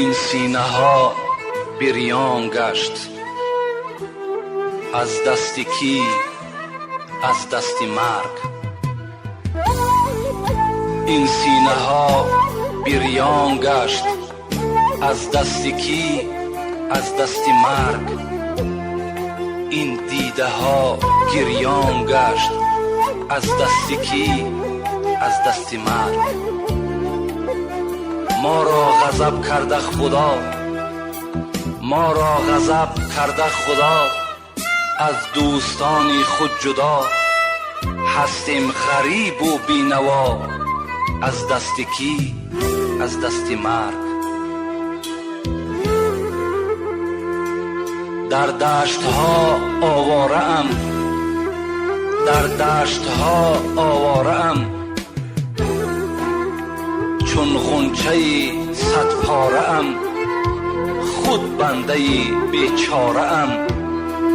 Ин синаҳо бирён гашт аз дасти кӣ, аз дасти марг. Ин синаҳо бирён гашт аз дасти кӣ, аз дасти марг. Ин дидаҳо гирён гашт аз дасти кӣ, аз дасти марг. Моро ғазаб карда Худо, моро ғазаб карда Худо, аз дӯстони худ ҷудо. Ҳастем ғарибу бенаво аз дасти кӣ, аз дасти марг. Дар даштҳо овораам, дар даштҳо овораам, чун ғунчаи садпораам, худ бандаи бечораам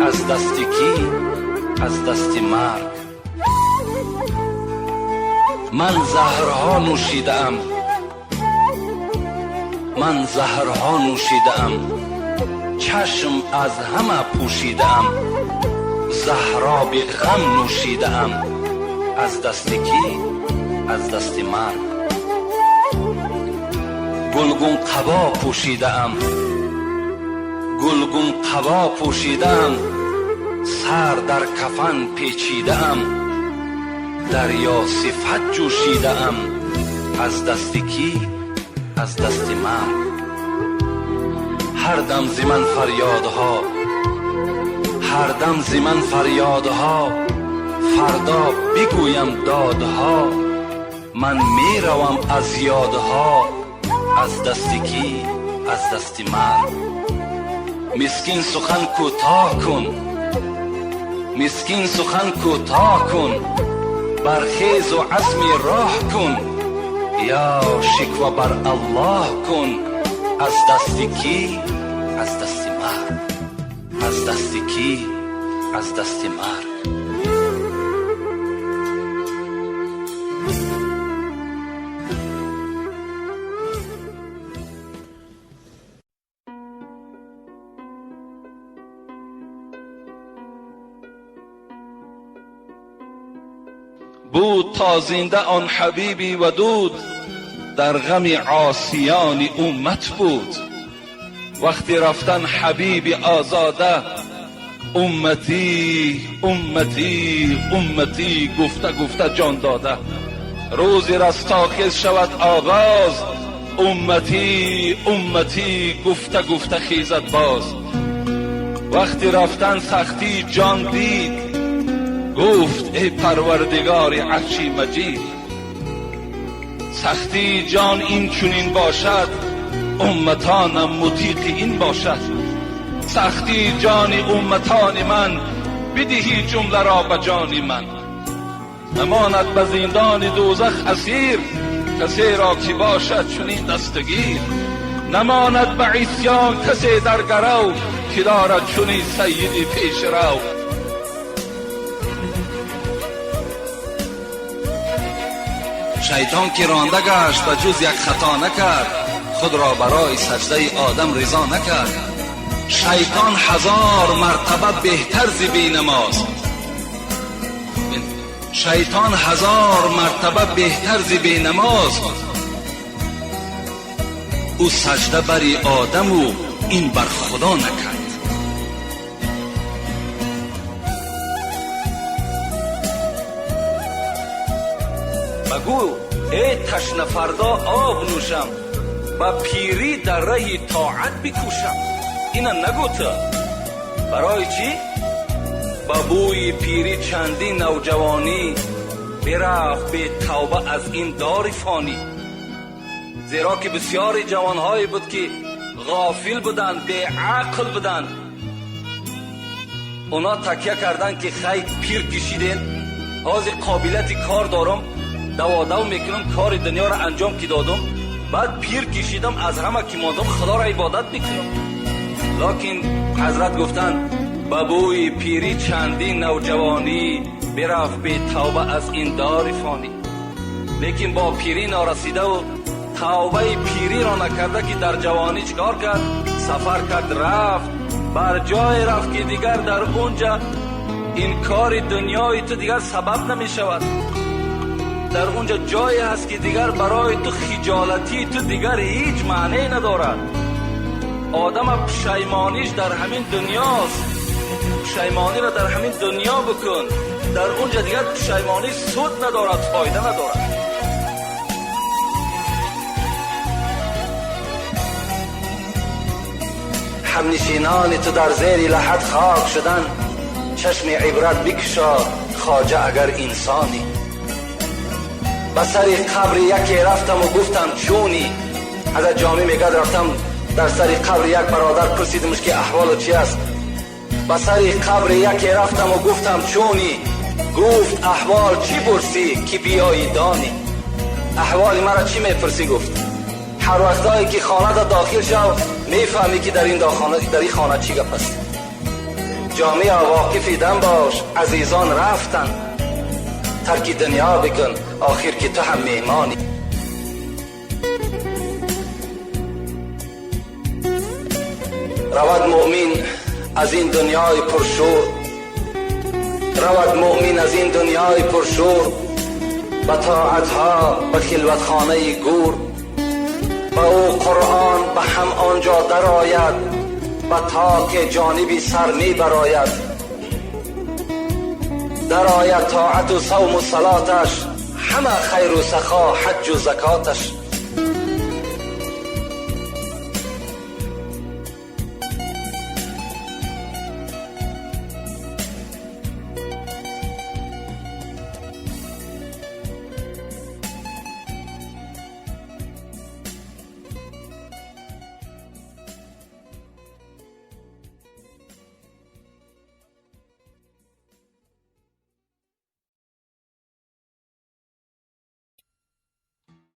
аз дасти кӣ, аз дасти марг. Ман заҳрҳо нӯшидаам, ман заҳрҳо нӯшидаам, чашм аз ҳама пӯшидаам, заҳроби ғам нӯшидаам аз дасти кӣ, аз дасти марг. Гулгун қабо пӯшидаам, гулгун қабо пӯшидаам, сар дар кафан печидаам, дарё сифат ҷӯшидаам аз дасти кӣ, аз дасти марг. Ҳар дам зи ман фарёдҳо, ҳар дам зи ман фарёдҳо, фардо бигӯям додҳо, ман меравам аз ёдҳо аз дасти кӣ, аз дасти марг. Мискин сухан кӯтоҳ кун, мискин сухан кӯтоҳ кун, бархезу азми роҳ кун, ё шиква бар Аллоҳ кун аз дасти кӣ, аз дасти марг. Аз дасти кӣ, аз дасти марг. Буд то зинда он ҳабиби вадуд, дар ғами осиёни уммат буд. Вақти рафтан ҳабиби озода, умматӣ, умматӣ, умматӣ гуфта гуфта ҷон дода. Рӯзи растохез шавад оғоз, умматӣ, умматӣ гуфта гуфта хезад боз. Вақти рафтан сахтии ҷон дид, гуфт эй парвардигори арши маҷид, сахтии ҷон ин чунин бошад, умматонам мутиқи ин бошад. Сахтии ҷони умматони ман, бидиҳӣ ҷумларо ба ҷони ман. Намонад ба зиндони дӯзах асир, касеро ки бошад чунин дастагир. Намонад ба исён касе дар гарав, ки дорад чунин сайиди пешрав. Шайтон ки ронда гашт ва ҷуз як хато накард, худро барои саҷдаи Одам ризо накард. Шайтон ҳазор мартаба беҳтар зи бенамоз, шайтон ҳазор мартаба беҳтар зи бенамоз. Ӯ саҷда бари Одаму ин бар Худо накард. Багӯ эй ташна фардо об нӯшам, ба пирӣ дар раҳи тоат бикӯшам. Ина нагӯ ту. Барои чӣ? Ба бӯи пирӣ чандин навҷавонӣ бирафт бетавба аз ин дори фонӣ. Зеро ки бисёри ҷавонҳое буд ки ғофил буданд, беақл буданд. Оно такя карданд ки хай пир кишидем, ҳозир қобилияти кор дорам, даводав мекунам, кори дунёро анҷом ки додум, баъд пир кишидам, аз ҳама ки мондам Худоро ибодат мекунам. Локин ҳазрат гуфтанд ба бӯи пирӣ чандин навҷавонӣ бирафт бетавба аз ин дори фонӣ. Лекин бо пирӣ норасидаву Тавбаи пириро накарда, ки дар ҷавонӣ чикор кард? Сафар кард, рафт, бар ҷое рафт, ки дигар дар унҷа инкори дунёи ту дигар сабаб намешавад. Дар унҷа ҷое ҳаст, ки дигар барои ту хиҷолатии ту дигар ҳеҷ маъне надорад. Одама пушаймониш дар ҳамин дунёст. Пушаймониро дар ҳамин дунё бикун, дар унҷа дигар пушаймонӣ суд надорад, фоида надорад. Ҳамнишинони ту дар зери лаҳад хок шудан, чашми ибрат бикушо, хоҷа, агар инсонӣ. Ба сари қабри яке рафтаму гуфтам: «Чунӣ?» Ҳазрат Ҷомӣ мегӯяд, рафтам дар сари қабри як бародар, пурсидимш, ки аҳволу чи аст. Ба сари қабри яке рафтаму гуфтам: «Чунӣ?» Гуфт: «Аҳвол чӣ пурсӣ, ки биёӣ донӣ?» Аҳволи маро чӣ мепурсӣ, гуфт, ҳар вақтое ки хонада дохил шав, мефаҳмӣ, ки дар ин хона чӣ гап аст. Ҷомеа, воқифи дам бош, азизон рафтанд, тарки дунё бикун, охир ки ту ҳам меҳмонӣ. Равад муъмин аз ин дунёи пуршӯр, равад муъмин аз ин дунёи пуршӯр, ба тоатҳо ба хилватхонаи гур. Ба ӯ Қуръон ба ҳам он ҷо дарояд, ба тоқи ҷониби сар мебарояд. Дарояд тоату савму салоташ, ҳама хайру сахо, ҳаҷҷу закоташ.